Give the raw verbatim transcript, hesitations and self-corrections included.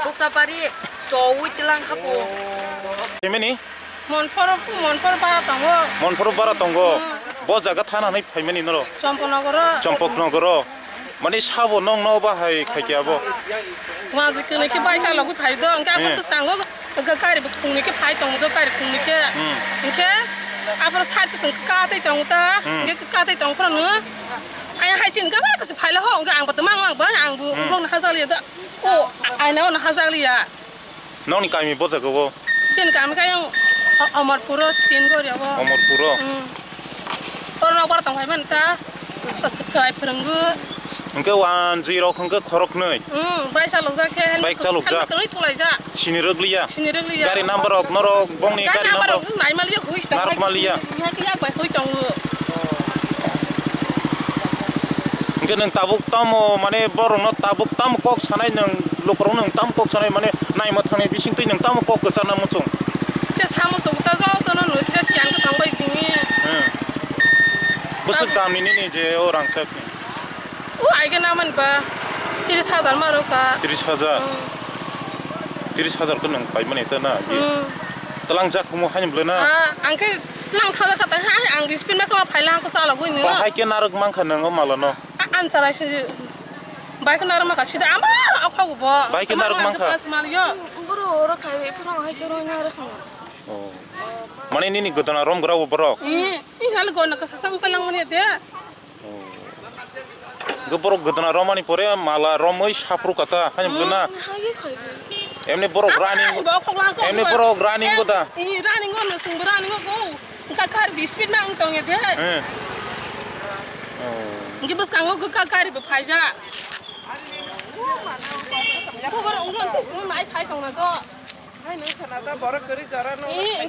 Buksapari, chowi tilang khapo. Phaimani? Monphoro, Monphoro bara tongo. Monphoro bara tongo. Hmm. Bo jaga thana hanai phaimani noro? Chomponogoro. Chompoknogoro. Mani sabo nong no bahai khaikya bo? Waji kwnwi khe bai chalogwi phai do, hwnkhe abo bwskango gari bo khungni khe phai tongo do, gari khungni khe. Hmm. Hwnkhe aphuru side se chwng katwi tongo ta, hmm, hwnkhe katwi tong phuru no. Ai hai chini gabang kasi phai la ho, hwnkhe ang bo tongma ang bo, ang bo, hmm, ulo no hajal ya da. O, aina ono hajak liya. Nokni kami bo jaga o? Chini kami khe ayang O-, Omorpuro, Stingori abo. Omorpuro? Hmm. Oro nok bara tong phai mani ta. Thwlai phwrwngwi. Hwnkhe wanjwi rok hwnkhe khoroknwi? Hmm, bai chalokjak khe. Bai chalokjak? Helmet kwrwi thulaijak. Sini rwgliya? Sini rwgliya. Gari number rok norok bongni gari number rok naima liya, hui tong. Narwkma liya. Yak bai hui tongo. Hwnkhe nwng tabuk tamo, mane, borokno tabuk tamo kok sanai nwng, lukurokno nwng tamo kok sanai, mane, naima thangni bisingtwi nwng tamo kok kwcharna muchung? Kisa muchung ta jotono nwi kisa siyan kwthang bai tini. Hmm. Bwswk damni nini je o rangchak ni? O aigena mani ba tris hajar ma rwkha. Tris hajar? Hmm. Tris hajar khe nwng paimani ta na? Hmm. Twlang jak humo haini bwlai na? Ah, ang khe twlang thajakha ta, ha, ang rispin ma khe ma phaila ang khe chalogwi nini. Bahai khe narwk mankha nwng o malano? A-, ang chara se bai khe narwk mankha sida ama o khago bo. Bai khe narwk mankha? Mal yo. Boro oro khai phano hai khe roi narwk kha. Oh. Mane nini gwdana romgra bo borok? Eh, i hal gona kasa sang palang mani de. Go borok gwdana romani pore mala romwi saphru kata, hani bwna? Hmm, hagi khaibi. Emni borok running, bo khoklang kok emni bo. Borok running go da? Eh, running go no, sung running go. Ka kar bi speed nang tong de. Eh. Oh. Ngi bus kango go ka kar bi phaija. Ko borok ungkon sung nai phai tong na go. Hai nung khana da borok kwrwi jora no. Eh,